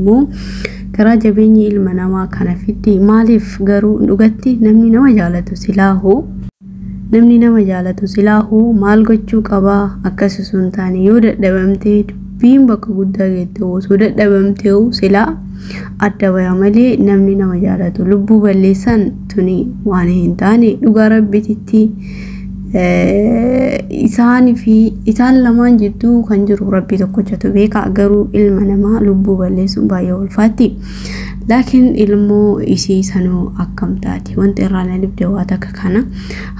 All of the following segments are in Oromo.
immoo garaa jabeenyi ilma namaa kana fiddi. Maaliif garuu dhugatti namni nama jaalatu silaahuu namni nama jaalatu silaahuu maal gochuu qabaa? Akkas osoo hin taane yoo dadhabamtee dubbiin bakka guddaa geette osoo dadhabamtee silaa adda baya malee namni nama jaalatu lubbuu balleessan tuni waan hin taane. Dhugaa Rabbititti isaanii fi isaan lamaan jidduu kan jiru Rabbi tokkochatu beeka, garuu ilma namaa lubbuu balleessuun baay'ee ulfaatti. Laakiin ilmoo isii sanuu akkam taati? Wanti irraa na dhibde waa takka kana.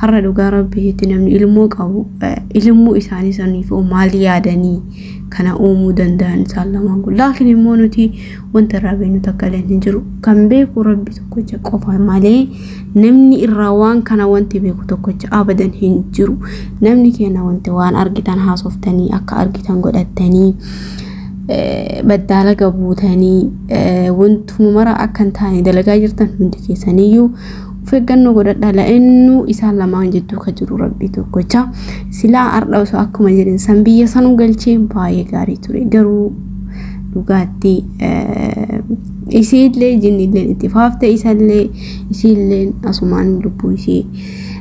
Har'a dhugaa Rabbiitti namni ilmoo qabu ilmoo isaanii saniif maal yaadanii kana uumuu danda'an isaan lamaan kun? Laakiin immoo nuti wanta irraa beeknu takka illee hin jiru. Kan beeku Rabbi tokkocha qofa malee namni irraa waan kana wanti beeku tokkocha abadan hin jiru. Namni keenya wanti waan argitan haasoftanii, akka argitan godhattanii, baddaala gabuutanii, wantuma mara akka hin taane dalagaa jirtan hundi keessaniyyuu of eeggannoo godhadhaa. La'innu isaan lamaan jidduu kan jiru Rabbi tokkocha. Silaa har'a osoo akkuma jedhan san biyya sanuu galchee baay'ee gaarii ture, garuu dhugaatti isiillee jinnillee itti faafte, isallee isiillee asumaan lubbuu isii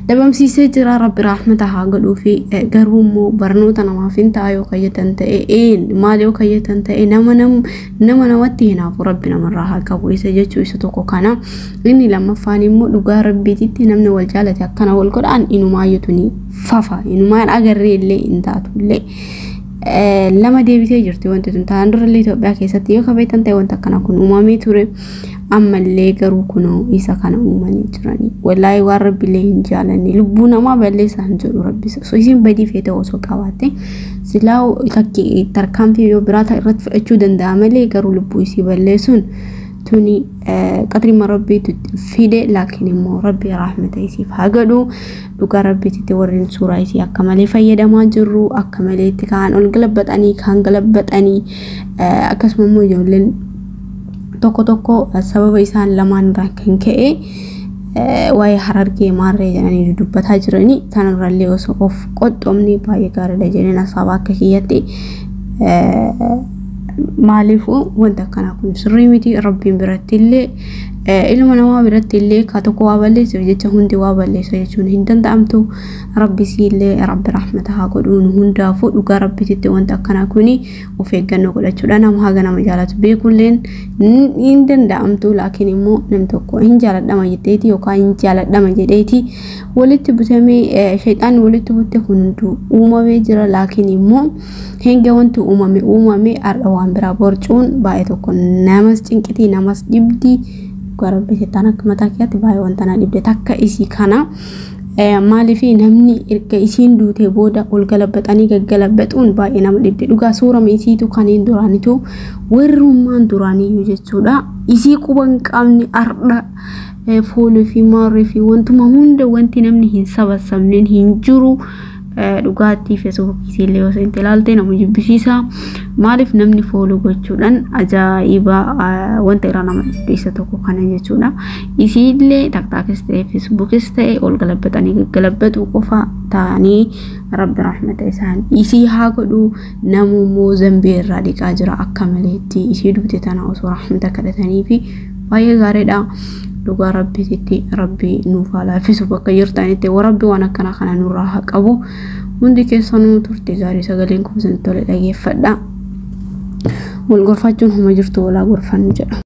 dhabamsiisee jira. Rabbi rahmata haa godhuu fi garuu immoo barnoota namaaf hin ta'a yoo kayyatan ta'e een maal yoo kayyatan ta'e nama nama namatti hinaafu Rabbi namarraa haa qabu isa jechuu isa tokko kana. Inni lammaffaan immoo dhugaa Rabbiititti namni wal jaalate akkana wal godhaan inumaayyuu tuni fafa inumaan agarree illee hin taatu illee. Lama deebitee jirti wanti tun. Ta'an durallee Itoophiyaa keessatti yoo kabeetan ta'e wanta akkana kun uumamee ture. Ammallee garuu kunoo isa kana uumanii jiranii. Wallaahi waan Rabbiillee hin jaalanne, lubbuu namaa balleessaa hin jedhu Rabbi. Osoo isin badii feete osoo qabaatte silaa tarkaanfii yoo biraa irratti fudhachuu danda'a malee, garuu lubbuu isii balleessuun tuni qadrima Rabbiitu fide. Laakiin immoo Rabbi rahmata isiif haa godhu. Dhugaa Rabbiititti warreen suuraa isii akka malee fayyadamaa jirru, akka malee itti kaan ol galabbaxanii kaan galabbaxanii, akkasuma immoo ijoolleen tokko tokko sababa isaan lamaan irraa kan ka'e waa'ee Harargee maarree jedhanii dubbataa jiranii, kanarrallee osoo of qoxxoomni baay'ee gaariidha jedheen asaaba akka kiyyatti. Maaliifuu wanta akkanaa kun sirrii miti. Rabbiin biratti illee, ilma namaa biratti illee ka tokko waa balleessuuf jecha hundi waa balleessa jechuun hin danda'amtu. Rabbi siillee Rabbi rahmata haa godhu nu hundaafuu. Dhugaa Rabbititti wanta akkanaa kuni of eeggannoo godhachuudha. Nama haga nama jaalatu beekulleen hin danda'amtu, laakiin immoo namni tokko hin jaaladhama jetteeti yookaan hin jaaladhama jedheeti walitti butamee shayxaan walitti butte kun hunduu uumamee jira. Laakiin immoo hanga wanti uumame uumame har'a waan biraa borcuun baay'ee tokko namas cinqitii, namas dhibdi. Dhugaa Rabbi seetaan akka mataa kiyyaatti baay'ee wanta na dhibde takka isii kana. Maaliif namni erga isiin duutee booda ol galabbaxanii gaggalabaxuun baay'ee nama dhibde? Dhugaa suurama isiitu kanneen duraanitu warrummaan duraaniyyuu jechuudha isii quba hin qabne har'a foolii fi maarree fi wantuma hunda wanti namni hin sabassabneen hin jiru. Dhugaatti Feesbuukii illee osoo hin ilaalte nama jibbisiisa. Maaliif namni follow gochuudhaan ajaa'iba wanta irraa nama dhibbeessa tokko kana jechuudha. Isiillee TikTokis ta'e Feesbuukis ta'e ol galabbatanii gaggalabbatu qofa ta'anii Rabbi rahmata isaan isii haa godhu. Namummoo zambii irraa dhiqaa jira akka maleetti. Isii duute tana osoo rahmata kadhatanii fi baay'ee gaariidha. Dhugaa Rabbiititti Rabbi nuuf haa laaffisu bakka jirtanitti, Rabbi waan akkana kana nurraa haa qabu. Hundi keessanuu turte gaarii, sagaleen kun isin tole dhageeffadha. Wal gorfachuun homa jirtu, walaa gorfannu jedha.